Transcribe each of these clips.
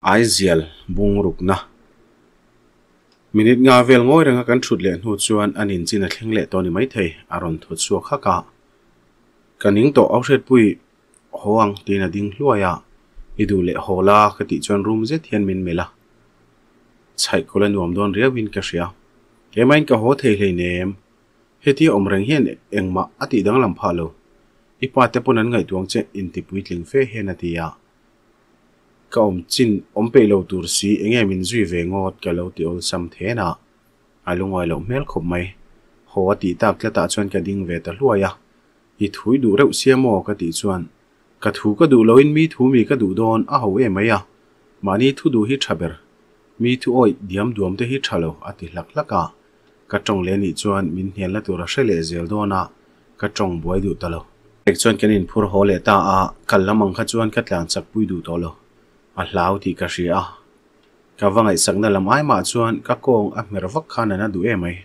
Aizial bungrukna. Minute nga vel ngawi renga kan thut leh hnu chuan an inchin a thleng leh tawh ni maithei, a rawn thaw chhuak hak a. Ka ning tawh au hriatpui haw ang tiin a ding hluai a, i duh leh haw la ka tih chuan rum zet hian min melh a. Chhaih kawlh a nuam dawn riauin ka hria. Keimahin ka haw thei hleinem. Hetia awm reng hian engmah a tih danglam phah lo. I pa te pawn an ngaihtuang che inti puitling fe hian a ti a. Ka awm chin awm peih lo tur si enge min zui ve ngawt ka lo ti awlsam then a. A lungawi loh hmel khawp mai. Haw a tih tak tlatah chuan ka ding ve ta hluai a. I thui duh reuh sia maw ka tih chuan ka thu ka duh loin mi thu mi ka duh dawn a ho em mai a. Mahni thu duh hi tha ber. Mi thu awih diam duam te hi tha lo a ti hlak hlak a. Ka tawng leh anih chuan min hnialna tur a hre leh zel dawn a, ka tawng buai duh ta lo. Ek chuan kan inphur haw leh ta a, kal lam ang kha chuan ka tlan chak pui duh tawh lo. A hlau tih ka hria a. Ka va ngaihsakna lam ai mah chuan ka kawng a hmer vak khan a na duh em mai.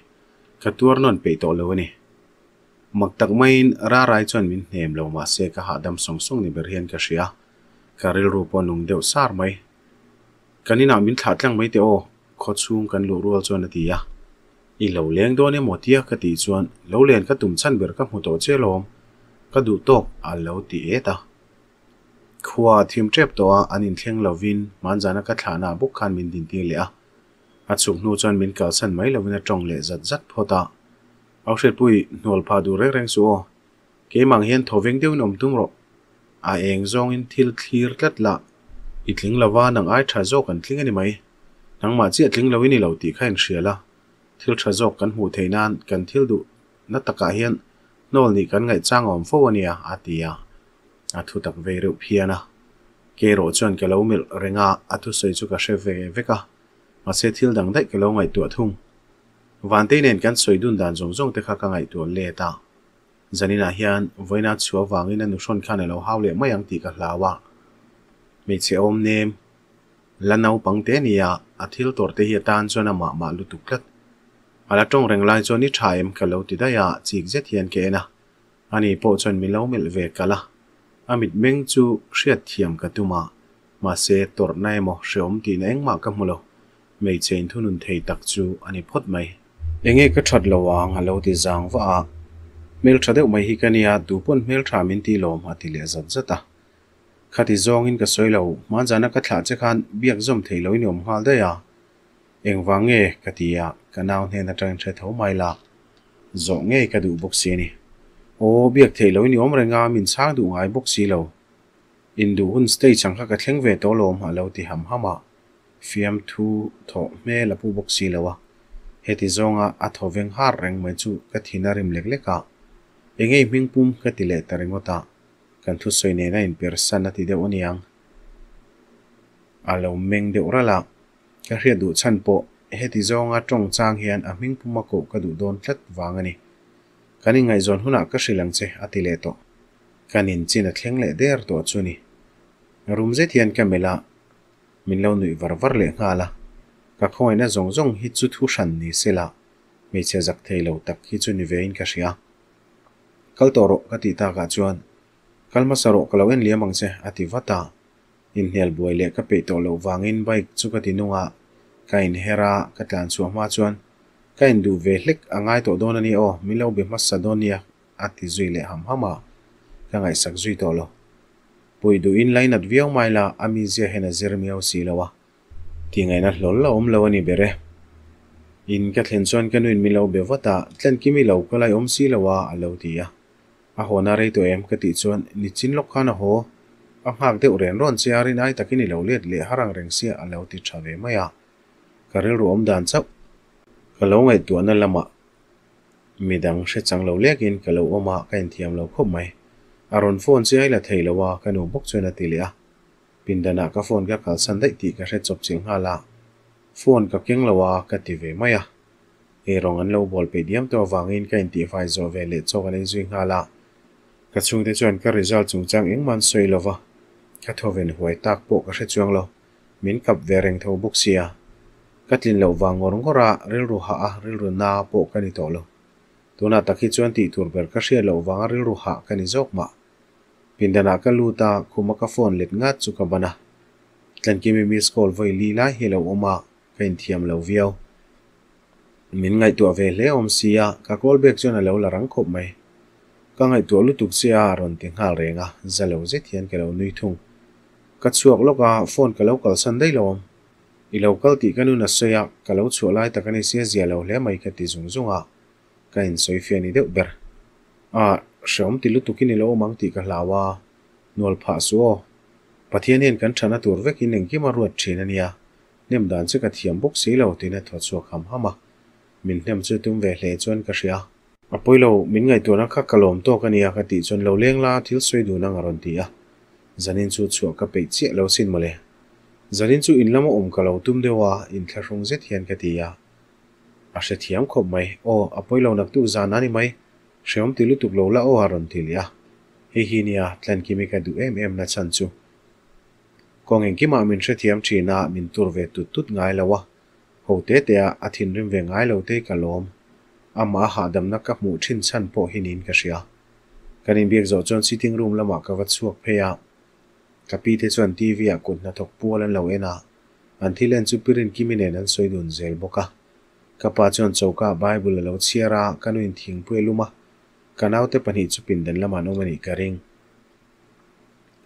Ka tuar nawn peih tawh lo a ni. Mak tak maiin Rarai chuan min hnem lo mahse ka hahdam sawng sawng ni ber hian ka hria. Ka rilru pawh a nung deuh sar mai. Kan inah min thlah tlang mai teh aw, khaw chhung kan luh rual chuan a ti a. I lo leng dawn emaw tia ka tih chuan lo len ka tum chhan ber ka hmu tawh che lawm, ka duh tawk a lo ti et a. Khua a thim tep tawh a, an inthleng lovin hmanzana ka thlahna bawk khan min dintir leh a. A chhuk hnu chuan min kalsan mai lovin a tawng leh zat zat phawt a. Au hriatpui, hnual phah duh reng reng suh aw. Keimah hian thaw veng deuhin awm tum rawh. A eng zawngin thil thlir tlat lah. I tling lova nang ai tha zawk an tling a ni mai. Nangmah chiah tling lo i ni lo tih kha inhria la. Thil tha zawk kan hmuh theih nan kan thil duh na takah hian hnawl nih kan ngaihchang a awm fo a nia, a ti a. A thu tak vei reuh phian a. Keirawh chuan ka lo melh reng a, a thusawi chu ka hre ve vek a. Mahse thil dang daih ka lo ngaihtuah thung. Vantei nen kan sawi dun dan zawng zawng te kha ka ngaihtuah let a. Zaninah hian vawiina chhuah avangin a nuhrawn khan a lo hau leh mai ang tih ka hlau a. Hmeichhe awm nem, la naupang te nia, a thil tawrh te hi a tan chuan a mah mah lutuk tlat. A la tawng reng lai chuan i tha em ka lo ti daih a, chik zet hian ka en a. Ani pawh chuan min lo melh ve kalh a. A mitmeng chu hriat thiam ka tum a, mahse tawrhna emaw hreawm tihna engmah ka hmu lo. Hmeichhe inthunun thei tak chu a ni phawt mai. Enge ka that lo ang a lo ti zang vah a, hmeltha deuh mai hi ka nia, tu pawn hmeltha min ti lawm a ti leh zat zat a. Khati zawngin ka sawi lo, hmanzana ka thlah che khan biak zawm thei lo i ni awm nghal daih a. Engvang nge ka ti a, ka nau hnen atangin hre tho mai la, zawh ngei ka duh bawk si a ni. Aw, biak theih lo i ni awm reng a, min chhang duh ngai bawk si lo. Induh hun stage ang kha ka thleng ve tawh lawm a lo ti ham ham a. Fiamthu thawh hmel a pu bawk si lo a, heti zawnga a thaw veng har reng mai chu ka thin a rim lek lek a, eng ei hming pum ka ti leh ta ringawt a, kan thusawi nen a inpersan a ti deuh aniang. A lo meng deuh ralh a, ka hriat duh chhan pawh heti zawnga tawng chang hian a hming puma koh ka duh dawn tlat vang a ni. Kan inngaihzawn hunah ka hrilh ang che a ti leh tawh. Kan inchin a thleng leh der tawh chu ni. Rum zet hian ka melh a. Min lo nuih var var leh nghal a, ka khawngaihna zawng zawng hi chu thu hran ni se la, hmeichhe zak thei lo tak hi chu ni vein ka hria. Kal tawh rawh ka tih takah chuan, Kal hmasa rawh ka lo en liam ang che a ti vat a. Inhnial buai leh ka peih tawh loh vangin bike chu ka ti nung a, ka inher a, ka tlan chhuah hma chuan, Ka induh ve hlek a ngai tawh dawn a ni aw, min lo be hmasa dawn nia a ti zui leh ham ham a, ka ngaihsak zui tawh lo. Puih duhin lainat viau mai la, a mizia hian a zir miau si lo a. Tih ngaihna hlawl a awm lo a ni ber e. In ka thlen chuan ka nuin min lo be vat a, tlen kim i lo ka lai awm si lo a, a lo ti a. A hawna rei tawh em ka tih chuan nichin lawk khan a haw. A nghak deuh ren rawn che a, rin ai takin i lo let leh har ang reng sia a lo ti tha ve mai a. Ka rilru awm dan chauh. Ka lo ngaihtuahna lamah Midang hre chang lo lekin ka lo awm a, ka inthiam lo khawp mai. A rawn phone che a i la thei lo a, ka nu bawk chuan a ti leh a. Pindanah ka phone ka kalsan daih tih ka hre chawp chilh nghal a. Phone ka keng lo a, ka ti ve mai a. Eirawng an lo bawl peih diam tawh avangin ka intihfai zawh ve leh chaw kan ei zui nghal a. Ka chhungte chuan ka result chungchang engmah an sawi lo va, ka thawven huai tak pawh ka hre chuang lo. Min kap ve reng tho bawk sia. Ka tlin loh vang ngawr ngawr a, rilru hah a, rilru na pawh ka ni tawh lo. Tunah tak hi chuan tih tur ber ka hriat loh vanga rilru hah ka ni zawk mah. Pindanah ka lut a, khuma ka phone let ngat chu ka ban a. Tlankimi miss call vawi li lai hi a lo awm a, ka inthiam lo viau. Min ngaihtuah ve hle awm sia, ka call back chuan a lo la rang khawp mai. Ka ngaihtuah lutuk che a, a rawn ti nghal reng a, za lo zet hian ka lo nui thung. Ka chhuak lawk a, phone ka lo kalsan daih lo awm. I lo kal tih ka nun a sawi a, ka lo chhuah lai tak a ni sia zia lo hle mai ka ti zung zung a, ka insawi fiah ni deuh ber. A, hreawm ti lutukin i lo awm ang tih ka hlau a, nual phah suh aw. Pathian hian kan thana tur vekin engkim a ruat thin a nia, hnem dan che ka thiam bawk si lo tiin a thaw chhuak ham ham a. Min hnem chu tum ve hle chuan ka hria. A pawi lo, min ngaihtuahna kha ka lawm tawk a nia ka tih chuan lo leng la thil sawi dun ang a rawn ti a. Zanin chu chhuah ka peih chiah lo sin mawle. Zanin chu in lama awm ka lo tum deuh a, inthlahrung zet hian ka ti a. A hrethiam khawp mai. Aw, a pawi lo naktuk zan a ni mai. Hreawm ti lutuk lo la aw a rawn ti leh a. Hei hi nia Tlankimi ka duh em em na chhan chu. Kawng engkimah min hrethiam thin a, min tur ve tut tut ngai lo a. Ho te te a, a thinrim ve ngai lo te ka lawm. Amah a hahdamna ka hmuh thin chhan pawh hi niin ka hria. Kan inbiak zawh chuan sitting room lamah ka va chhuak phei a. Ka pi te chuan TV ah kut hnathawk pual an lo en a, an thil en chu Pi Rinkimi nen an sawi dun zel bawk a. Ka pa chuan choka ah Bible a lo chhiar a, ka nuin thingpui a lum a, ka naute pahnih chu pindan lamah an awm a nih ka ring.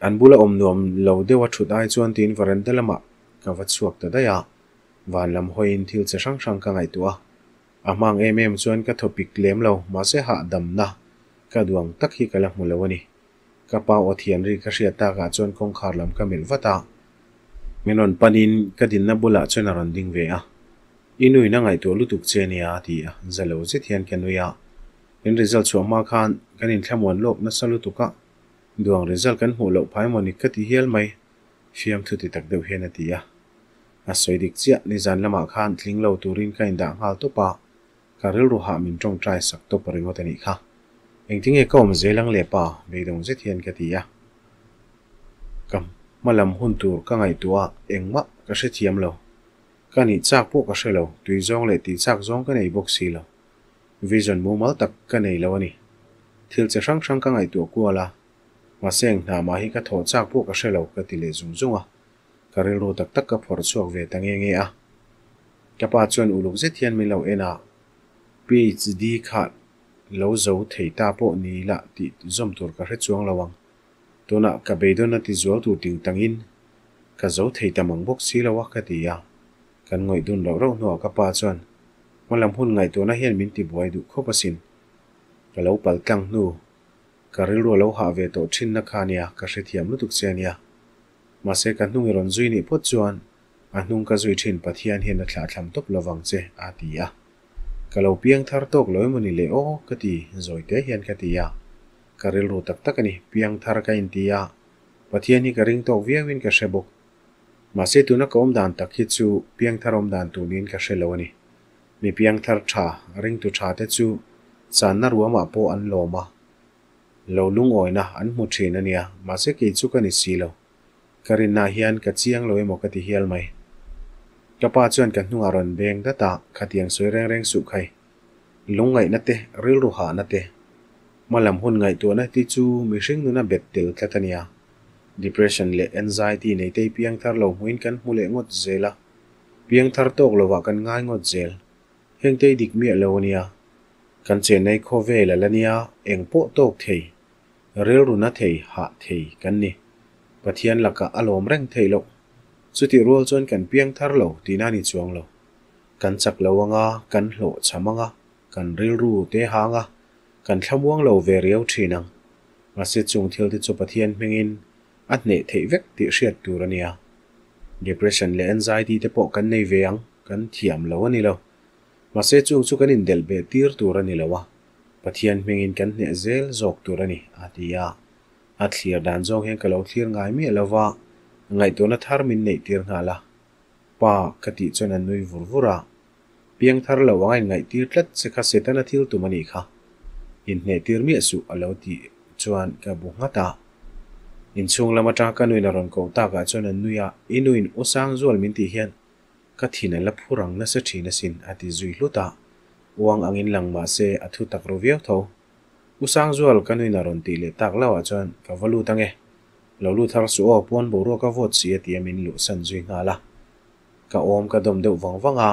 An bula awm nuam lo deuh a thut ai chuan tiin veranda lamah ka va chhuak ta daih a, van lam hawiin thil che hrang hrang ka ngaihtuah a. A hmang em em chuan ka thaw pik lem lo, mahse hahdamna ka duang tak hi ka la hmu lo a ni. Ka pa aw thian ri ka hriat takah chuan kawngkhar lam ka melh vat a. Min rawn panin ka dinna bulah chuan a rawn ding ve a. I nuin a ngaihtuah lutuk che ania a ti a, za lo zet hian ka nui a. Kan result chhuah hma khan kan inthlamuan lawk nasa lutuk a, duang result kan hmuh loh phai mawni ka ti hial mai, fiamthu ti tak deuh hian a ti a. A sawi dik chiah, nizan lamah khan tling lo turin ka indah nghal tawp a, Ka rilru hah min tawngtai sak tawp ringawt a nih kha. Engtinge ka awm zel ang le pa? Beidawng zet hian ka ti a. Ka hma lam hun tur ka ngaihtuah a, engmah ka hrethiam lo. Ka nih chak pawh ka hre lo, tui zawng leh tih chak zawng ka nei bawk si lo. Vision mumal tak ka nei lo a ni. Thil che hrang hrang ka ngaihtuah kual a, mahse eng hna mah hi ka thawh chak pawh ka hre lo ka ti leh zung zung a. Ka rilru tak tak ka phawrh chhuak ve ta nge nge a. Ka pa chuan uluk zet hian min lo en a, PhD kha lo zo thei ta pawh ni la tih zawm tur ka hre chuang lo ang. Tunah ka beidawn a ti zual tur ting tangin ka zo thei ta mang bawk si lo a ka ti a. Kan ngawih dun rauh rauh hnuah ka pa chuan hmalam hun ngaihtuahna hian min tibuai duh khawp asin. Ka lo pal tlang hnu, ka rilru a lo hah ve tawh thinna kha nia ka hrethiam lutuk che ania. Mahse ka hnung i rawn zui nih phawt chuan A hnung ka zui thin Pathian hian a thlahthlam tawp lovang che, a ti a. Ka lo piang thar tawk lo emaw ni le aw, ka ti, zawi te hian ka ti a. Ka rilru tak tak a ni, piang thar ka inti a, Pathian hi ka ring tawk viauin ka hre bawk. Mahse tuna ka awm dan tak hi chu piang thar awm dan tur niin ka hre lo a ni. Mi piang thar tha, ringtu tha te chu channa ruamah pawh an lawm a, lo lungawina an hmu thin a nia, mahse kei chu ka ni si lo. Ka rinna hian ka chiang lo emaw ka ti hial mai. Ka pa chuan ka hnungah rawn beng dat a, khatiang sawi reng reng suh khai. Lungngaihna te, rilru hahna te, hmalam hun ngaihtuahna te chu mihring nuna bet tel tlat a nia. Depression leh anxiety nei te piang thar lo hmuin kan hmu leh ngawt zel a, piang thar tawk lovah kan ngai ngawt zel. Heng te i dik miah lo a nia. Kan chennai khawvel a la nia, eng pawh tawk thei. Rilru na thei, hah thei kan ni. Pathian lakah a lawm reng theih loh. Chutih rual chuan kan piang thar lo tihna a ni chuang lo. Kan chak lo anga, kan hlawh cham anga, kan rilru te hang a, kan thlamuang lo ve riau thin ang. Mahse chung thil te chu Pathian hmingin a hneh theih vek tih hriat tur a nia. Depression leh anxiety te pawh kan nei ve ang, kan thiam lo a ni lo. Mahse chung chu kan indelh beh tir tur a ni lo a. Pathian hmingin kan hneh zel zawk tur a ni, a ti a. A thlir dan zawng hian ka lo thlir ngai miah lo va, ngaihtuahna thar min neih tir nghal a. Pa, ka tih chuan a nui vur vur a. Piang thar lo anga inngaihtir tlat che kha Setana thil tum a nih kha. Inhneh tir miah suh, a lo tih chuan ka bu nghat a. Inchhung lam atanga ka nuin a rawn koh takah chuan a nui a, I nuin u Sangzual min tih hian Ka thin a la phur ang nasa thin asin, a ti zui hlut a. Uang angin lang mah se a thu tak ru viau tho. U Sangzual ka nuin a rawn tih leh tak lohah chuan ka va lut ang e. Lo lut har suh aw, pawn boruak a vawt si a ti a min luhsan zui nghal a. Ka awm ka dawm deuh vang vang a,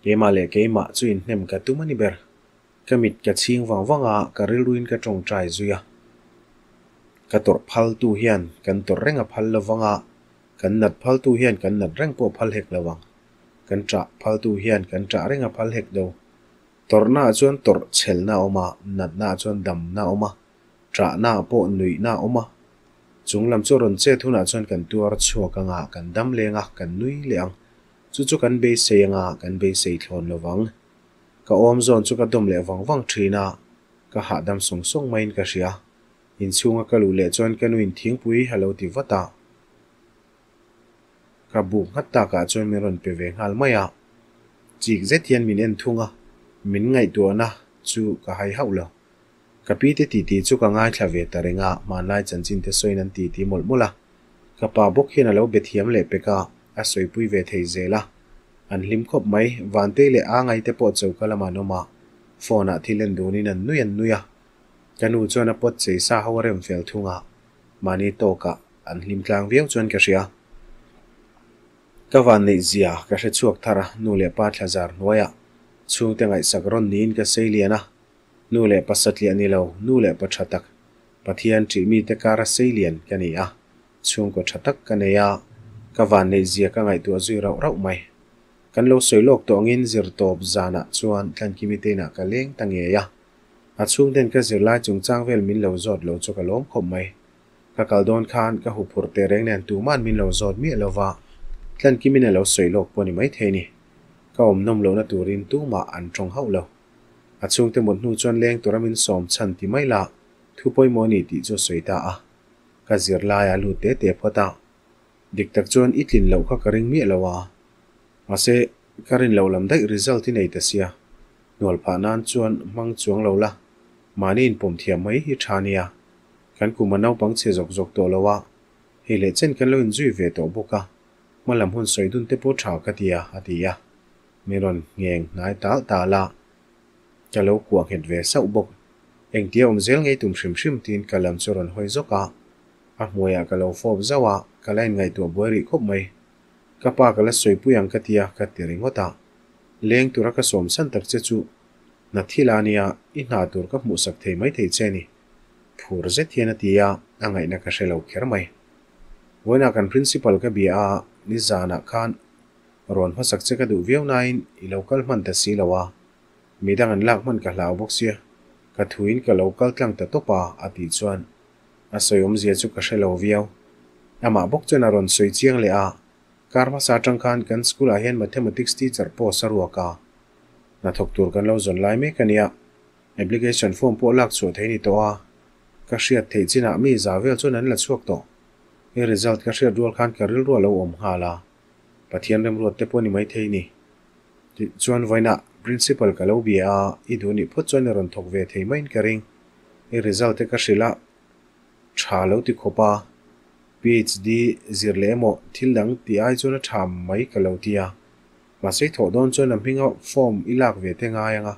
keimah leh keimah chu inhnem ka tum a ni ber. Ka mit ka chhing vang vang a, ka rilruin ka tawngtai zui a. Ka tawrh phaltu hian kan tawrh reng a phal lo vang a, kan nat phaltu hian kan nat reng pawh phal hek lo ang. Kan ṭah phaltu hian kan ṭah reng a phal hek lo. Tawrhna ah chuan tawrh chhelna a awm a, natna ah chuan damna a awm a, ṭahna ah pawh nuihna a awm a. Chung lam chu rawn chet hunah chuan kan tuar chhuak ang a, kan dam leng a, kan nui leh ang. Chu chu kan beisei ang a, kan beisei thlawn lo vang. Ka awm zawn chu ka dawm leh vang vang ṭhin a, ka hahdam sawng sawng maiin ka hria. Inchhunga ka luh leh chuan ka nuin thingpui a lo ti vat a. Ka buk nghat takah chuan min rawn pe ve nghal mai a, chik zet hian min en thung a, min ngaihtuahna chu ka hai hauh lo. Ka pi te titi chu ka ngaithla ve ta reng a, hmanlai chanchin te sawiin an titi mawlh mawlh a. Ka pa bawk hian a lo be thiam leh pek a, a sawipui ve thei zel a. An hlim khawp mai, Vantei leh Angai te pawh choka lamah an awm a, phone ah thil en dunin an nui an nui a. Ka nu chuan a pawt chei sa ho a rem fel thung a, mahni tawkah An hlim tlang viau chuan ka hria. Ka van neih zia ka hre chhuak thar a, nu leh pa thla zar hnuaiah chhungte ngaihsak rawn niin ka sei lian a. Nu leh pa satliah ni lo, nu leh pa tha tak, Pathian ṭih mite kara sei lian ka ni a, chhungkaw tha tak ka nei a, ka van neih zia ka ngaihtuah zui rauh rauh mai. Kan lo sawi lawk tawh angin zirtawp zanah chuan Tlankimi te inah ka leng ta ngei a. A chhungten ka zirlai chungchang vel min lo zawt lo chu ka lawm khawp mai. Ka kal dawn khan ka huphurh teh reng nen tuma'n min lo zawt miah lo va, Tlankimin a lo sawi lawk pawh ni maithei ni. Ka awm nawm lohna turin tumah an tawng hauh lo. A chhungte mut hnu chuan leng tura min sawm chhan ti mai la, thu pawimawh a ni tih chu a sawi ta a. Ka zirlai a lut te te phawt a. Dik tak chuan i tlin loh kha ka ring miah lo a. Mahse, ka rin loh lam daih result i nei ta sia. Hnual phah nan chuan hmang chuang lo la, mahni inpawm thiam mai hi tha nia. Kan kum a naupang chhe zawk zawk tawh lo a, hei leh chen kan lo inzui ve tawh bawk a, hma lam hun sawi dun te pawh tha ka ti a, a ti a. Min rawn ngheng hnai tal tal a, ka lo kuah nghet ve sauh bawk. Engtia awm zel ngei tum hrim hrim tiin ka lam chu rawn hawi zawk a, a hmuaiah ka lo fawp zauh a, ka la inngaihtuah buai rih khawp mai. Ka pa ka la sawipui ang ka ti a, ka ti ringawt a. Leng tura ka sawm san tak che chu hna thil a nia, i hna tur ka hmuhsak thei maithei che ni. Phur zet hian a ti a, a ngaihna ka hre lo kher mai. Vawiinah kan principal ka bia a, nizanah khan rawn hmasak che ka duh viau nain i lo kal hman ta si lo a, midang an lak hman ka hlau bawk sia, ka thuin ka lo kal tlang ta tawp a, a tih chuan a sawi awmzia chu ka hre lo viau. Amah bawk chuan a rawn sawi chiang leh a, kar hmasa atang khan kan school ah hian mathematics teacher post a ruak a, hnathawk tur kan lo zawn lai mek a nia. Application form pawh lak chhuah thei ni tawh a, ka hriat theih chinah mi za vel chuan an la chhuak tawh. He result ka hriat rual khan ka rilru a lo awm nghal a, Pathian remruat te pawh ni mai thei ni. Tih chuan vawiinah Principal ka lo bia a, i duh nih phawt chuan i rawn thawk ve thei maiin ka ring. I result te ka hrilh a, tha lo ti khawp a, PhD zir leh emaw thil dang tih ai chuan a tha mai ka lo ti a. Mahse i thawh dawn chuan a hminga form i lak ve te ngai ang a,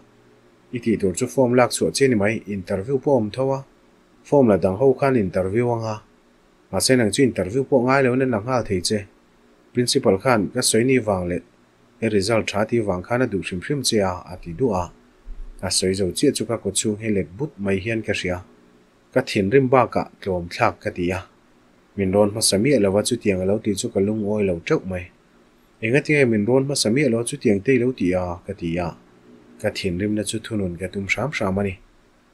i tih tur chu form lak chhuah che ni mai, interview pawh a awm tho a, form la dang ho khan interview ang a, mahse nang chu interview pawh ngai loin an la nghal thei che. Principal khan ka sawi ni vang leh i result tha tih vang khan a duh hrim hrim che a, a ti duh a. A sawi zo chiah chu ka kawchhung hi let but mai hian ka hria. Ka thinrim bakah tlawm thlak ka ti a. Min rawn hmasa miah lova chutiang a lo tih chu ka lungawi lo teuh mai. Engatinge min rawn hmasa miah lo chutiang te i lo ti a? ka ti a. Ka thinrimna chu thunun ka tum hram hram a ni.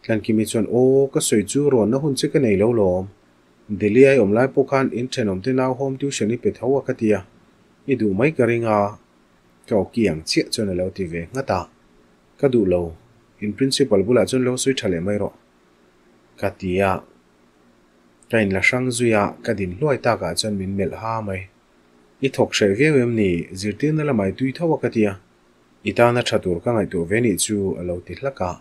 Tlankimi chuan, Aw, ka sawi chu rawnna hun che ka nei lo lawm. Delhi a i awm lai pawh khan in thenawmte nau home tuition i pe tho a ka ti a. I duh mai ka ring a. Ka awki ang chiah chuan a lo ti ve nghat a. Ka duh lo. In principal bulah chuan lo sawi tha leh mai rawh. Ka ti a. Ka inla hrang zui a, ka din hluai takah chuan min melh ha mai. I thawk hreh viau em ni? Zirtirna lamah i tui tho a ka ti a. I tana tha tur ka ngaihtuah ve nih chu a lo ti hlak a.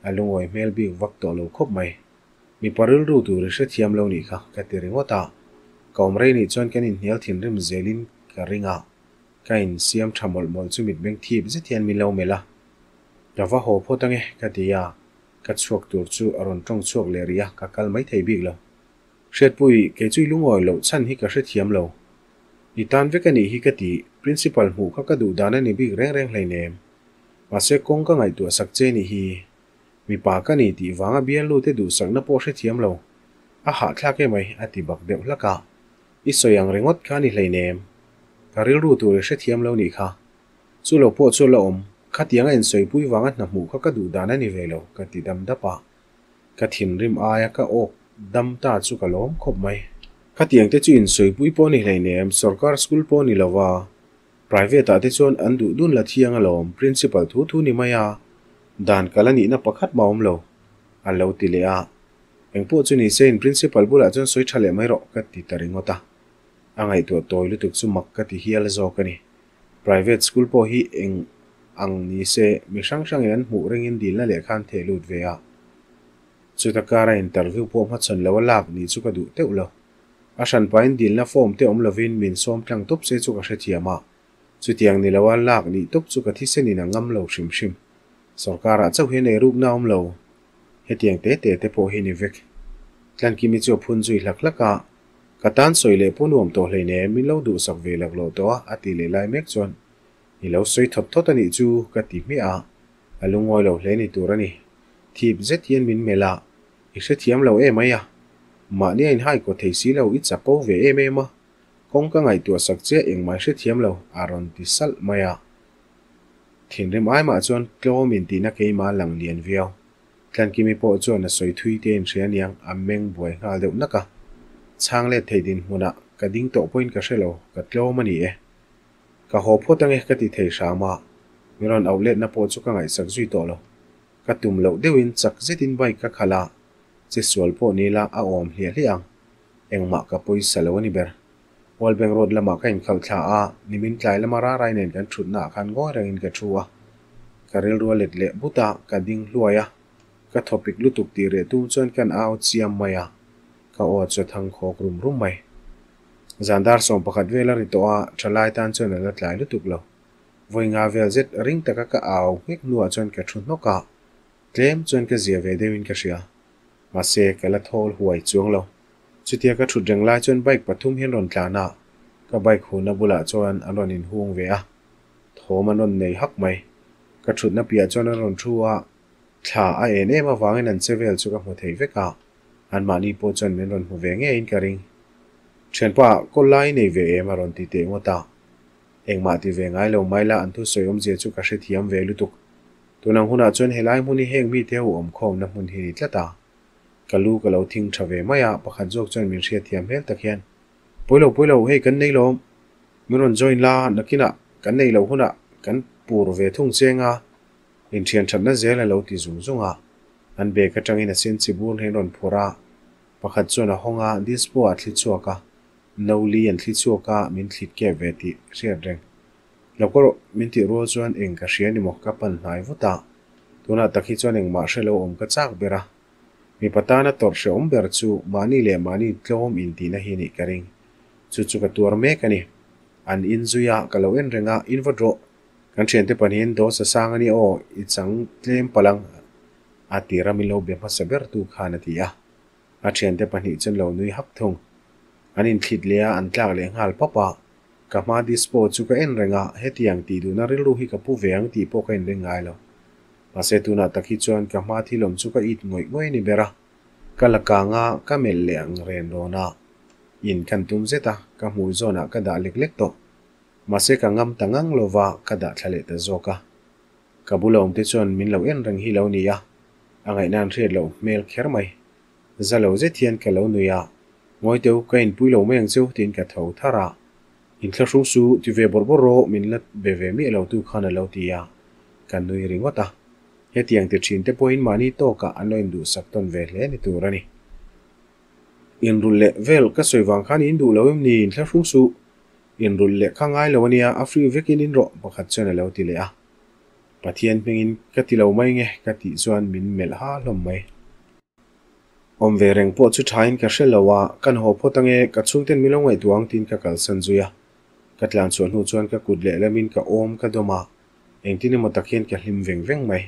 A lungawi hmel bik vak tawh lo khawp mai. Mipa rilru tur i hrethiam lo nih kha ka ti ringawt a. Ka awm rei nih chuan kan inhnial thinrim zelin ka ring a. Ka insiam tha mawlh mawlh chu mitmeng thip zet hian min lo melh a. Ka va haw phawt ange ka ti a. Ka chhuak tur chu a rawn tawng chhuak leh rih a, ka kal mai thei bik lo. Hriatpui, kei chu i lungawi loh chhan hi ka hrethiam lo. I tan vek a nih hi ka ti, Principal hmuh kha ka duh dan a ni bik reng reng hleinem. Mahse kawng ka ngaihtuah sak che nih hi. Mipa ka ni tih vanga bialnu te duhsakna pawh hrethiam lo. A hahthlak emai a ti bak deuh hlak a. I sawi ang ringawt kha a ni hleinem. Ka rilru tur i hrethiam lo nih kha. Chu lo pawh chu la awm, khatianga insawipui vanga hna hmuh kha ka duh dan a ni ve lo, ka ti dam dap a. Ka thinrim aia ka awk dam ta chu ka lawm khawp mai. Khatiang te chu insawipui pawh ni hleinem, sorkar school pawh ni lo va, private ah te chuan an duh dun la thiang alawm, principal thu thu ni mai a, dan kal a nihna pakhat mah awm lo, a lo ti leh a. Engpawh chu ni se in principal bulah chuan sawi tha leh mai rawh, ka ti ta ringawt a. A ngaihtuah tawi lutuk chu mak ka ti hial zawk a ni. Private school pawh hi eng ang ni se mi hrang hrangin an hmuh ringin dilna lehkha an theh lut ve a. Chuta kara interview pawh hmachhawn lo a lak nih chu ka duh teuh lo. A hranpain dilna form te awm lovin min sawm tlang tawp se chu ka hrethiam a. Chutiang ni loa lak nih tawp chu ka thisenin a ngam lo hrim hrim. Sorkarah chauh hian eirukna a awm lo. Hetiang te te te pawh hi ni vek. Tlankimi chu a phun zui hlak hlak a. Ka tan sawi leh pawh nuam tawh hleinem, min lo duhsak ve lak loh tawh a, a ti leh lai mek chuan, I lo sawi thawt thawt a nih chu, ka ti hmiah a, a lungawi lo hle ni tur a ni. Thip zet hian min melh a, I hrethiam lo em ai a, mahni a inhai kaw thei si lo, i chapo ve em em a, kawng ka ngaihtuah sak che engmah i hrethiam lo, a rawn ti salh mai a. Thinrim ai mah chuan tlawm intihna keimah lang lian viau. Tlankimi pawh chuan a sawi thui te inhria aniang a meng buai nghal deuh nak a. Chhang let thei dinhmunah ka ding tawh pawhin ka hre lo, ka tlawm a ni e. Ka haw phawt ange ka ti thei hram a, min rawn auh letna pawh chu ka ngaihsak zui tawh lo. Ka tum loh deuhin chak zetin bike ka khalh a, che sual pawh ni ila a awm hliah hliah ang. Engmah ka pawisa lo a ni ber. Wallbank Road lamah ka inkhalh thla a, nimin tlai lama Rarai nen kan thutna ah khan ngawi rengin ka thu a. Ka rilru a let leh but a, ka ding hluai a. Ka thawpik lutuk tih reh tum chuan kan au chiam mai a, ka aw chu a thang khawk rum rum mai. Zan dar 11 vel a ri tawh a, thalai tan chuan a la tlai lutuk lo. Vawi nga vel zet ring taka ka au nghek hnuah chuan ka thu hnawk a, tlem chuan ka zia ve deuhin ka hria. Mahse, ka la thawl huai chuang lo. Chutia ka thut reng lai chuan bike pathum hian rawn tlan a, ka bike hunna bulah chuan an rawn inhung ve a, thawm an rawn nei hak mai. Ka thutna piah chuan an rawn thu a, thla a en em avangin an che vel chu ka hmu thei vek a, anmahni pawh chuan min rawn hmu ve ngeiin ka ring. Thianpa, kawl lai i nei ve em? a rawn ti teh ngawt a. Engmah ti ve ngai lo mai la an thusawi awmzia chu ka hrethiam ve lutuk. Tunang hunah chuan helai hmun hi heng mite ho awmkhawmna hmun hi ni tlat a. Ka lu ka lo thing tha ve mai a, pakhat zawk chuan min hriatthiam hmel tak hian, Pawi lo, pawi lo, hei kan nei lawm, min rawn join la, nakinah kan nei loh hunah kan pur ve thung cheng a, inthian thatna zel a lo ti zung zung a. An bag atangin a sen chi bur hnen rawn phur a, pakhat chuan a hawng a, dispo ah thli chhuak a, no li an thli chhuak a, min thlit kep ve tih hriat reng. Lo ka rawh, min tih rual chuan eng ka hria ni maw, ka pan hnai vut a. Tunah tak hi chuan engmah hre lo awm ka chak ber a. Mipa tana tawrh hrehawm ber chu mahni leh mahni tlawm intihna hi nih ka ring. Chu chu ka tuar mek a ni. An inzui a, ka lo en reng a, in vawt rawh. Kan thiante pahnihin dawsa sang a ni aw, i chang tlem palh ang a ti ram in lo be hmasa ber tu khan a ti a. A thiante pahnih chuan lo nui hak thung. An inthlit leh a, an tlak leh nghal pawp a. Ka hma dispo chu ka en reng a, hetiang tih duhna rilru hi ka pu ve ang tih pawh ka inring ngai lo. Mahse tunah tak hi chuan ka hma thil awm chu ka it ngawih ngawih a ni ber a, ka la kang a, ka melh leh ang ren rawn a. In kan tum zet a, ka hmui zawnah ka dah lek lek tawh. Mahse ka ngam ta ngang lo va, ka dah thla leh ta zawk a. Ka bula awmte chuan min lo en reng hi lo ni a, a ngaihna an hriat loh hmel kher mai. Za lo zet hian ka lo nui a, Ngawi teu, ka inpui lo mai ang cheu tiin ka tho thar a. Inthlahrung su, ti ve bawrh bawrh rawh, min la be ve miah lo tu khan a lo ti a, ka nui ringawt a. Hetiang ti thin te pawhin mahni tawkah an lo induhsak tawn ve hle ni tur a ni. Inrulh leh vel ka sawi vang khan in duh lo em ni, inthlahrung su, inrulh leh kha ngai lo a nia, a free vekin in rawh, pakhat chuan a lo ti leh a. Pathian hmingin ka ti lo mai nge ka tih chuan min melh ha hlawm mai. Awm ve reng pawh chu thain ka hre lo a, kan haw phawt ange, ka chhungten min lo ngaihtuah ang tiin ka kalsan zui a. Ka tlan chhuah hnu chuan ka kut lehlamin ka awm ka dawm a, engtin emaw tak hian ka hlim veng veng mai.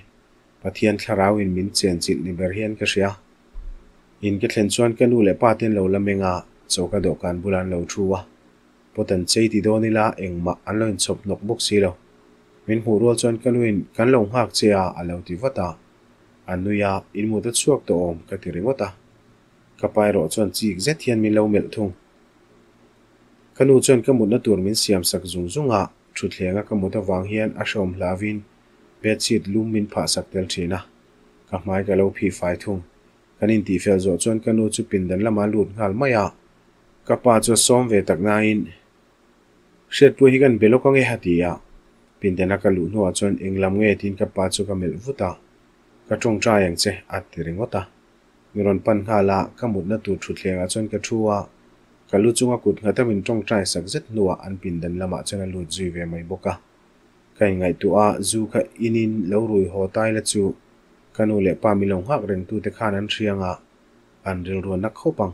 Pathian thlarauin min chenchilh ni ber hian ka hria. In ka thlen chuan ka nu leh pa te an lo la meng a, choka dawhkan bulah an lo thu a. Pot an chei ti dawn ila engmah an lo inchhawp hnawk bawk si lo. Min hmuh rual chuan ka nuin kan lo nghak che a a lo ti vat a. A nui a, in mut a chhuak tawh awm ka ti ringawt a. Ka pa erawh chuan chik zet hian min lo melh thung. Ka nu chuan ka mutna tur min siam sak zung zung a, thutthleng a ka mut avang hian a hreawm hlauvin bedsheet lum min phah sak tel thin a. Ka hmai ka lo phih fai thung. Kan intihfel zawh chuan ka nu chu pindan lamah a lut nghal mai a. Ka pa chu a sawm ve tak nain, Hriatpui hi kan be lawk ange a ti a. Pindana ka luh hnuah chuan eng lam nge tiin ka pa chu ka melh vut a. Ka tawngtai ang che a ti ringawt a. Mi rawn pan nghal a, ka mutna tur thutthlengah chuan ka thu a. Ka lu chunga kut nghata min tawngtai sak zet hnuah an pindan lamah chuan a lut zui ve mai bawk a. Ka inngaihtuah a, zu kha inin lo rui haw tai la chu ka nu leh pa min lo nghak rengtute khan an hriang a, an rilruanna khawp ang.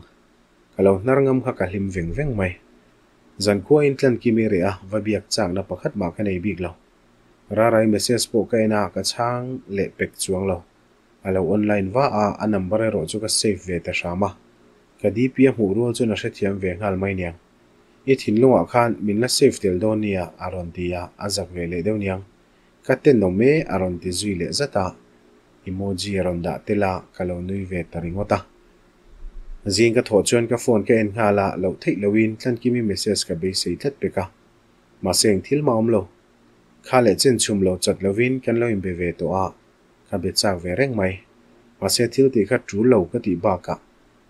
Ka lo hnar ngam kha ka hlim veng veng mai. Zankhua in tlan kim i reh a, va biak chakna pakhat mah ka nei bik lo. Rarai message pawh ka en a, ka chhang leh pek chuang lo. A lo online va a, a number erawh chu ka save ve ta hram a. Ka DP a hmuh rual chuan a hrethiam ve nghal mai niang. I thinlungah khan min la save tel dawn nia a rawn ti a, a zak ve leh deuh niang. Ka tenawm e a rawn ti zui leh zat a. Emoji a rawn dah tel a, ka lo nui ve ta ringawt a. Zing ka thawh chuan ka phone ka en nghal a, loh theih loin Tlankimi message ka beisei tlat pek a. Mahse eng thil mah awm lo. Kha leh chen chhum lo chat lovin kan lo inbe ve tawh a, ka be chak ve reng mai. Mahse thil tih kha tul lo ka tih bakah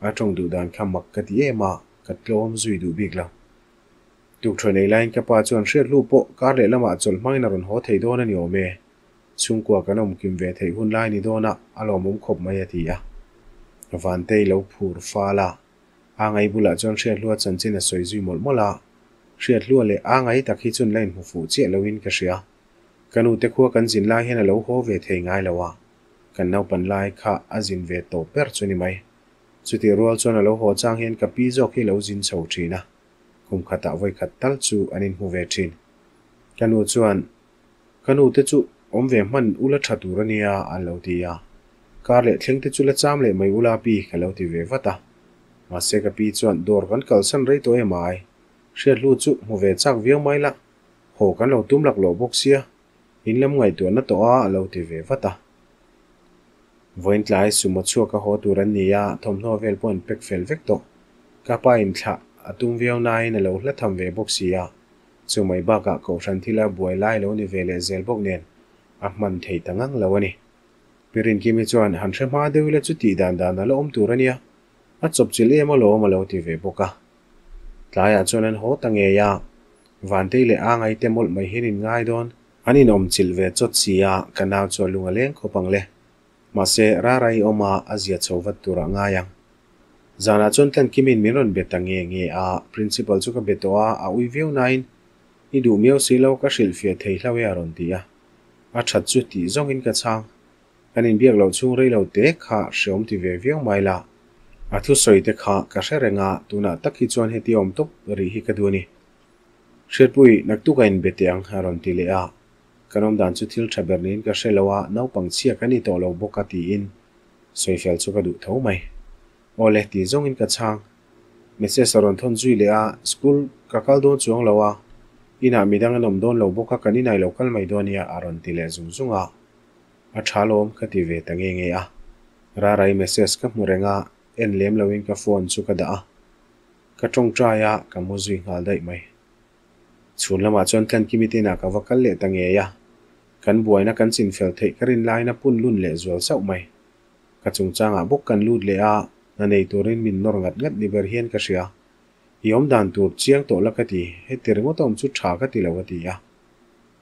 a tawng duh dan kha mak ka ti em a, ka tlawm zui duh bik lo. Tukṭhawn ei laiin ka pa chuan hriat hlu pawh kar leh lamah chawlh hmangin a rawn haw thei dawn a ni awm e. Chhungkua kan awm kim ve theih hun lai ni dawn a, a lawmawm khawp mai a ti a. Vantei lo phur fal a, a ngai bulah chuan Hriathlua chanchin a sawi zui mawlh mawlh a. Hriathlua leh a ngai tak hi chun la inhmu fuh chiah loin ka hria. Ka nute khua kan zin lai hian a lo haw ve thei ngai lo a, kan naupan lai kha a zin ve tawp ber chu ni mai. Chutih rual chuan a lo haw chang hian ka pi zawk hi lo zin chho thin a, kum khatah vawi khat tal chu an inhmu ve thin. Ka nu chuan Ka nu te chu awm ve hman ula tha tur a nia an lo ti a. Kar leh thleng te chu la cham leh mai ula pi ka lo ti ve vat a. Mahse ka pi chuan dawr kan kalsan rei tawh em ai. Hriathlu chu hmu ve chak viau mai la, haw kan lo tum lak loh bawk sia, in lam ngaihtuahna tawh a a lo ti ve vat a. Vawiin tlai sumo chhuak a haw tur an ni a, thawmhnaw vel pawh an pack fel vek tawh. Ka pa in thlah a tum viau nain a lo hla tham ve bawk si a. Chu mai bakah Kohhran thila buai lai lo ni ve leh zel bawk nen a hman thei ta ngang lo a ni. Pi Rinkimi chuan han hre hma deuh ila chu tih dan dan a la awm tur a nia, a chawp chilh em alawm a lo ti ve bawk a. Tlaiah chuan an haw ta ngei a, Vantei leh Angai te mawlh mai hian in ngai dawn. An inawm chilh ve chawt si a, ka nau chu a lung a leng khawp ang le. Mahse, Rara i awm a, a zia chho vat turah ngai ang. Zanah chuan Tlankimin min rawn be ta nge nge a, Principal chu ka be tawh a, a ui viau nain, I duh miau si lo, ka hrilhfiah thei hlau e a rawn ti a. A that chu tih zawngin ka chhang. Kan inbiak loh chhung rei lo te kha hreawm ti ve viau mai la. A thusawi te kha ka hre reng a, tunah tak hi chuan heti awm tawp rih hi ka duh a ni. Hriatpui, naktuk a inbe teh ang a rawn ti leh a. Kan awmdan chu thil tha ber niin ka hre lo a, naupang chhia ka ni tawh lo bawk a tiin sawifel chu ka duh tho mai. Aw le tih zawngin ka chhang. Message a rawn thawn zui leh a, school ka kal dawn chuang lo a, inah midang an awm dawn lo bawk a, kan inah i lo kal mai dawn nia a rawn ti leh zung zung a. A tha lawm ka ti ve ta nge nge a. Rarai message ka hmu reng a, en lem loin ka phone chu ka dah a. Ka tawngtai a, ka mu zui nghal daih mai. Chhun lamah chuan Tlankimi te inah ka va kal leh ta ngei a. Kan buaina kan chinfel theih ka rin lain a pun lun leh zual sauh mai. Ka chungchangah bawk kan lut leh a, hna nei turin min nawr ngat ngat ni ber hian ka hria. I awm dan tur chiang tawh la ka ti, heti ringawt a awm chu tha ka ti lo a ti a.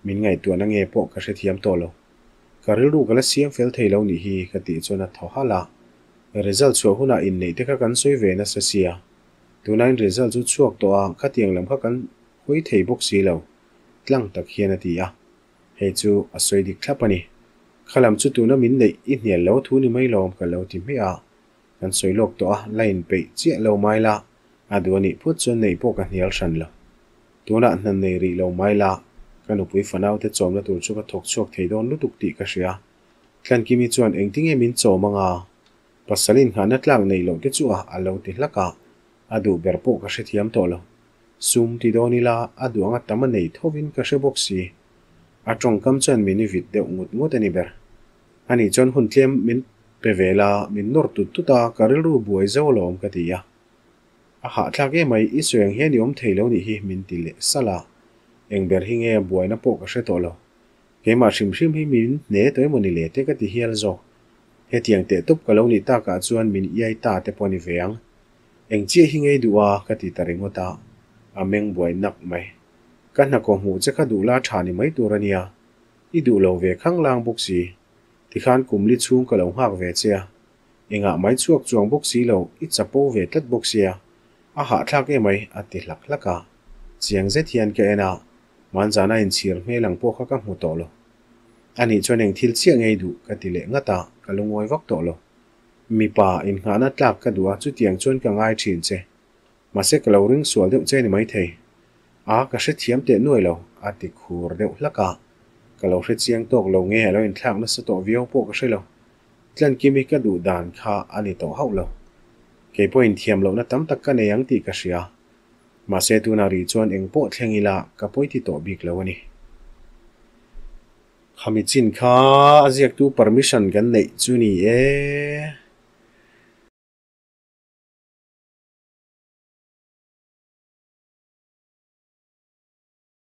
Min ngaihtuahna nge pawh ka hrethiam tawh lo. Ka rilru ka la siam fel thei lo nih hi ka tih chuan a thaw halh a. Result chhuah hunah inneih te kha kan sawi ve nasa sia. Tunain result chu chhuak tawh a, khatiang lam kha kan hawi thei bawk si lo, tlang tak hian a ti a. Hei chu a sawi dik thlap a ni. Kha lam chu tuna min neih i hnial lo thu ni mai lawm ka lo ti hmiah a. Kan sawi lawk tawh a, la inpeih chiah lo mai la, a duh a nih phut chuan neih pawh ka hnial hran lo. Tunah hna nei rih lo mai la, ka nupui fanaute chawmna tur chu ka thawk chhuak thei dawn lutuk tih ka hria. Tlankimi chuan engtinge min chawm anga? Pasal inngahna tlak neih loh te chu a a lo ti hlak a, a duh ber pawh ka hrethiam tawh lo. Sum ti dawn ila a duh anga tam a nei thovin ka hre bawk si. A tawngkam chuan min i vit deuh ngut ngut a ni ber. Ani chuan hun tlem min pe ve la, min nawr tut tut a, ka rilru buai zo alawm ka ti a. A hahthlak emai, i sawi ang hian i awm thei lo nih hi min ti leh salh a. Eng ber hi nge buaina pawh ka hre tawh lo. Keimah hrim hrim hi min hne tawh emaw ni le te ka ti hial zawk. Hetiang teh tawp ka lo nih takah chuan min iai ta te pawh a ni ve ang. Eng chiah hi ngei duh a ka ti ta ringawt a, a meng buai nak mai. Ka hna kaw hmuh che kha duh la tha ni mai tur a nia. I duh lo ve khang lang bawk si. Tikhan kum li chhung ka lo nghak ve che a. Engah mai chhuak chuang bawk si lo, i chapo ve tlat bawk sia. A hahthlak emai a ti hlak hlak a. Chiang zet hian ka en a, Manzana inchhir hmel ang pawh kha ka hmu tawh lo. Anih chuan eng thil chiah ngei duh ka ti leh ngat a, ka lungawi vak tawh lo. Mipa innghahna tlak ka duh a, chutiang chuan ka ngai thin che. Mahse ka lo ring sual deuh che ni maithei. A, ka hrethiam teh nuai lo, a ti khur deuh hlak a. Ka lo hrechiang tawk lo nge a lo inthlak nasa tawh viau pawh ka hre lo. Tlankimi ka duh dan kha a ni tawh hauh lo. Kei pawh inthiam lohna tam tak ka nei ang tih ka hria. Mahse tunah rih chuan eng pawh thleng ila ka pawi ti tawh bik lo a ni. Khami chin kha a ziaktu permission kan neih chu ni e.